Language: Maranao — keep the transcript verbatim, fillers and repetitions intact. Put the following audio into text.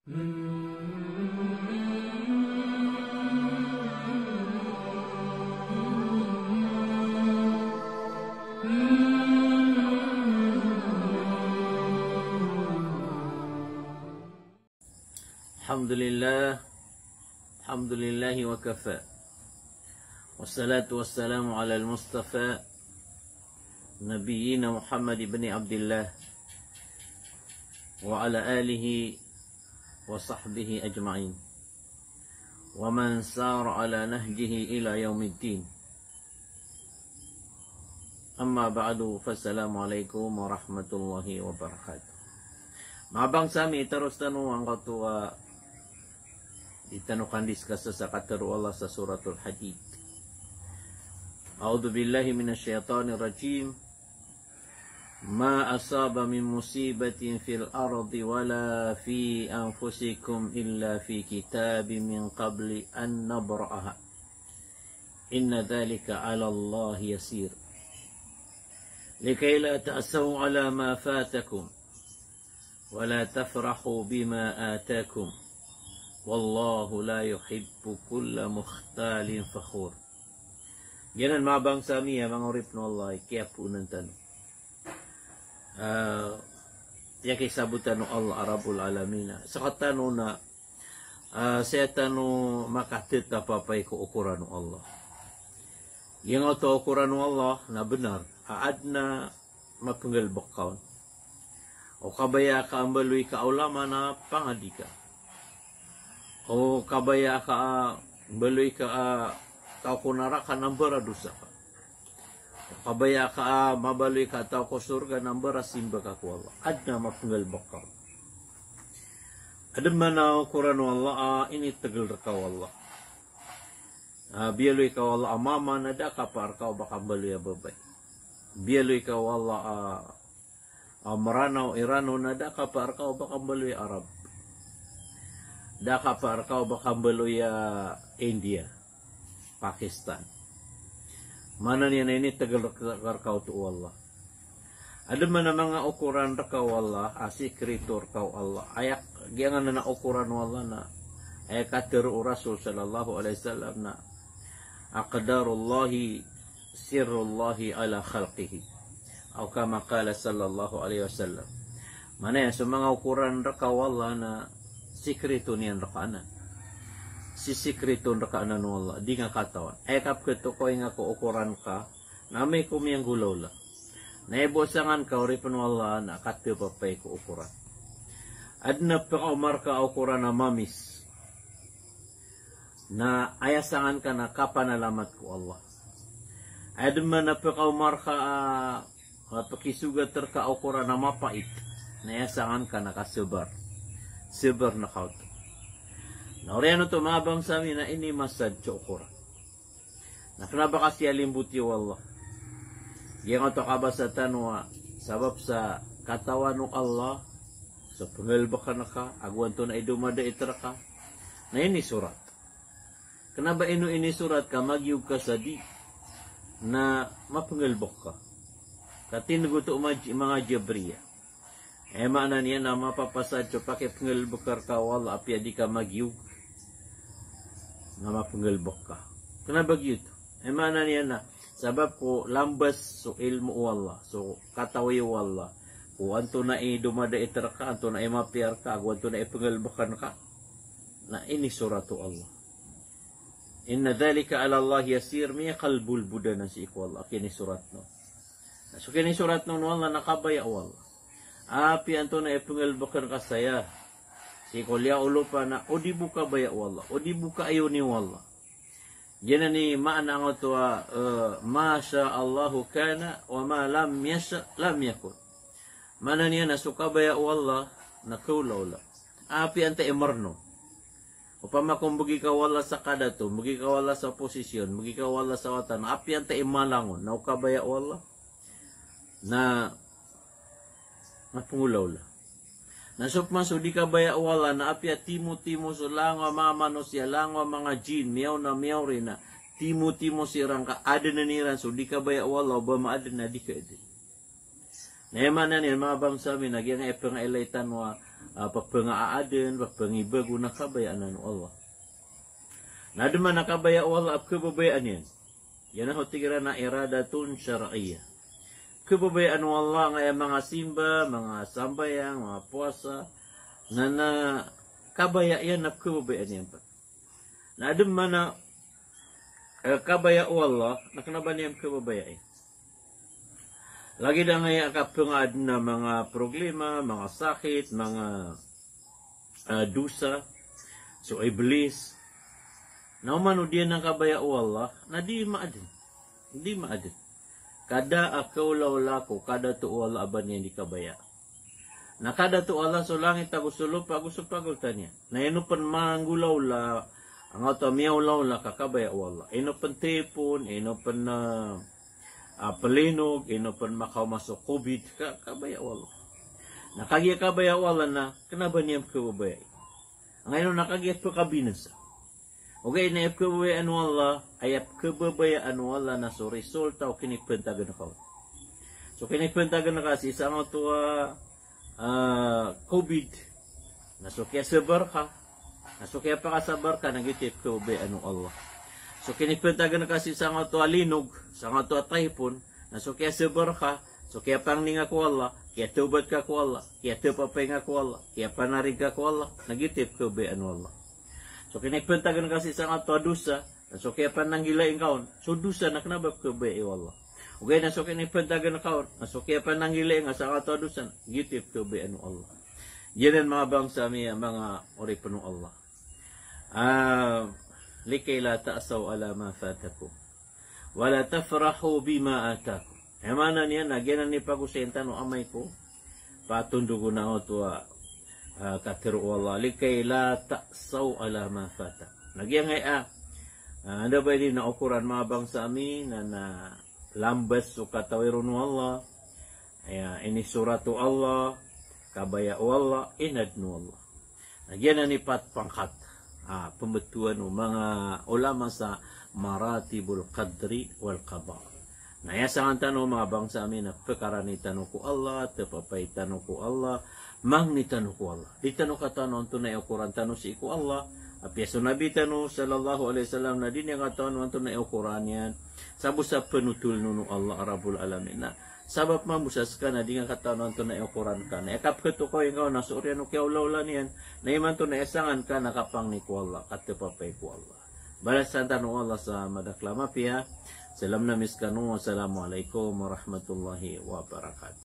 Alhamdulillah. Alhamdulillahi wa kafa. Wassalatu wassalamu ala al-Mustafa Nabiyyina Muhammad ibn Abdillah wa ala alihi wa sahbihi ajma'in. Wa man sara ala nahjihi ila yaumiddin. Amma ba'du, fassalamu alaikum warahmatullahi wabarakatuh. Manga bangsa mi, taros tano angkoto a di tano kandiskasa sa katharo o Allah sa Suratul Hadid. A'udhu billahi minash shaitanir rajim. Ma asaba min musibatin fil ardi wala fi anfusikum illa fi kitabin min qabli an nabra'aha. Inna dhalika 'ala Allahi yasir. Likay la ta'saw 'ala ma fatakum wa la tafrahu bima atakum. Wallahu la yuhibbu kulla mukhtalin fakhur. Giyanan manga bangsa mi a manga oripen o Allah i kiyapoonan tano. Ah, aya kisabotan o Allah a Rabbul Alamin. Sekatano na, ah, sii tano makatetap a pay ko okoran o Allah. Giyangkoto a okoran o Allah na benar. A aden a mapenggalebek ka on. O kabaya ka a mbaloy ka a ulama na pangadi ka. O kabaya ka a mbaloy ka a taw ko naraka na mbaradosa ka. O kabaya ka a mabaloy ka a taw ko sorga na mbarasimba ka ko Allah. Aden a mapenggalebek ka on. Aden man a okoran o Allah a initegel reka o Allah. Ah, biyaloy ka o Allah a mama na da a kapaar ka o ba ka mbaloy a babay. Biyaloy ka o Allah a, a Meranaw, Irano na da a kapaar ka o ba ka mbaloy a Arab. Da a kapaar ka o ba ka mbaloy a India, Pakistan. Maana niyan na initegel reka, reka oto o Allah. Aden man a manga okoran reka o Allah, a sikreto reka o Allah. Aya giyanan a okoran o Allah na, aya katharo o Rasul sallallahu alaihi wasallam na, "Aqdarullahi sirrullahi ala khalqihi." Aw kama qala sallallahu alaihi wasallam. Maana iyan, so manga okoran reka o Allah na sikreto niyan reka anan. Sisikreton reka anan o Allah, di ngka katawan. Aya kapeketokawi ngka ko okoran ka, na amay ko miyanggolawla. Na aya bo sangan ka oripen o Allah na katetap a pay ko okoran. Aden a pekaoma reka a okoran a mamis. Na aya sangan ka na kapanalamat ko Allah. Aden man a pekaoma reka a, a pekisogat reka a okoran a mapait. Na aya sangan ka na kasabar. Sabar na ka oto. Na oriyan oto manga bangsa mi na inimasad so okoran. Na kena ba ka sii a limboti o Allah. Giyangkoto a kabasa tano a sabap sa katawan o Allah, so penggalebeken ka, ago antonaa i domadait reka. Na inisorat. Kena ba ino inisorat ka magiyog ka sa di, na mapenggalebek ka. Ka tindeg oto o maj-, manga Jabriya. Aya maana niyan na mapapasad so pakipenggalebek reka o Allah apiya di ka magiyog, na mapenggalebek ka. Kena ba giyoto? Aya maana niyan na sabap ko lambas so ilmo o Allah, so katawi o Allah, ko antonaa i domadait reka, antonaa i mapiya reka, ago antonaa i penggalebeken ka. Na inisorat o Allah. Inna dhalika 'ala Allahi yasir, miyakalbolbod anan sii ko Allah a kinisorat on. Na so kinisorat on o Allah na kabaya o Allah. Apiya antonaa i penggalebeken ka saya sii ko liyawaw o lopa na o di bo kabaya o Allah, o di bo kaiyoni o Allah. Giyanan i maana angkoto a, eh, ma sha Allahu kana wa ma lam yasha lam yakun. Maana niyan na so kabaya o Allah na kaolaola. Apiya antaa i mereno. Opama ko mbegi ka o Allah sa kadato, mbegi ka o Allah sa posisyon, mbegi ka o Allah sa watan, apiya antaa i malangon, na o kabaya o Allah na, na pengolaola. Na so pman so di kabaya o Allah na apiya timotimo so langowan a manga manosiya, langowan a manga jin, miyaona miyaori na timotimo siran ka adenan iran so di kabaya o Allah, o ba maaden na di ka aden. Na aya maana niyan, manga bangsa mi, na giyangkai a pengailay tano a ah, pphangaaden, pphangibag o na kabayaan o Allah. Na adn man a kabaya o Allah a pkhababayaan iyan. Giyanan so tig iran a iradatun shar'iyyah. Pkhababayaan o Allah angkaya manga simba, manga sambayang, manga powasa, na, na kabaya iyan na pkhababayaan iyan pn. Na adn man a, eh, kabaya o Allah, na kna ba niyan pkhababayai. Lagid angkaya a kapngaadn a manga problema, manga sakit, manga, eh, dosa, so Iblis. Na oman o di anan kabaya o Allah, na di maadn. Di maadn. Kada a kaolaola ko kadato o Allah a ba niyan di kabaya. Na kadato o Allah so langit ago so lopa ago so pagoltan iyan. Na ino pn manggolaola, angkoto a miyaolaola ka kabaya o Allah. Ino pn tipon, ino pn, ah, ah, plinog, ino pn makaoma so covid, ka, kabaya o Allah. Na kagiya kabaya o Allah na, kna ba niyan pkhababayai. Angkaino na kagiya pkhabinasa. Ogaid na aya pkhababayaan o Allah, aya pkhababayaan o Allah na so resulta o kinipantagn ka on. So kinipantagn ka sii sangkoto a, ah, covid, na so kiyasabar ka, na so kiyapakasabar ka, na giyoto i pkhababayaan o Allah. So kinipantagn ka sii sangkoto a linog, sangkoto a typhoon, na so kiyasabar ka, so kiyapangni nga ko Allah, kiyatawbat ka ko Allah, kiyatapapay nga ko Allah, kiyapanarig ka ko Allah, na giyoto i pkhababayaan o Allah. So kinipantagn ka sii sangkoto a dosa, na so kiyapananggilai ngka on, so dosa na kna ba pkhababayai o Allah. Ogaid na so kinipantagn ka on, na so kiyapananggilai nga sangkoto a dosa, na giyoto i pkhababayaan o Allah. Giyanan manga bangsa ami a manga oripn o Allah. Ah, likay la ta'saw ala ma fatakum. Wala tafrahu bima atakum. Aya maana niyan na giyanan i pagosayin tano amay ko patondog o na oto a, ah, katharo o Allah, likay la ta'saw ala ma fatakum. Na giyangkaya, ah, anda ba ini na okoran manga bangsa ami na, na lambas so katawi ron o Allah, aya inisorat o Allah, kabaya o Allah, inadn o Allah. Na giyanan i pat pangkat, ah, pmbtowan o manga ulama sa maratibul qadri wal qada. Na aya sangan tano manga bangsa ami na pkarani tano ko Allah, tpapay tano ko Allah, mangni tano ko Allah. Di tano katawan o antonaa i okoran tano sii ko Allah. Apiya so Nabi tano sallallahu alaihi wasallam na di niyan katawan o antonaa i okoran iyan. Sabo sa pnotoln on o Allah Rabbul Alamin. Na sabap mambo sa ska na di nga katawan o antonaa i okoran ka. Na aya kapkhatokawi ngka on na so oriyan o kiyaolaola niyan, na imanto na aya sangan ka na kapangni ko Allah, katpapay ko Allah. Balasan tano o Allah sa madakl a mapiya. Salam ami skano. Wassalamu alaikum warahmatullahi wabarakatuh.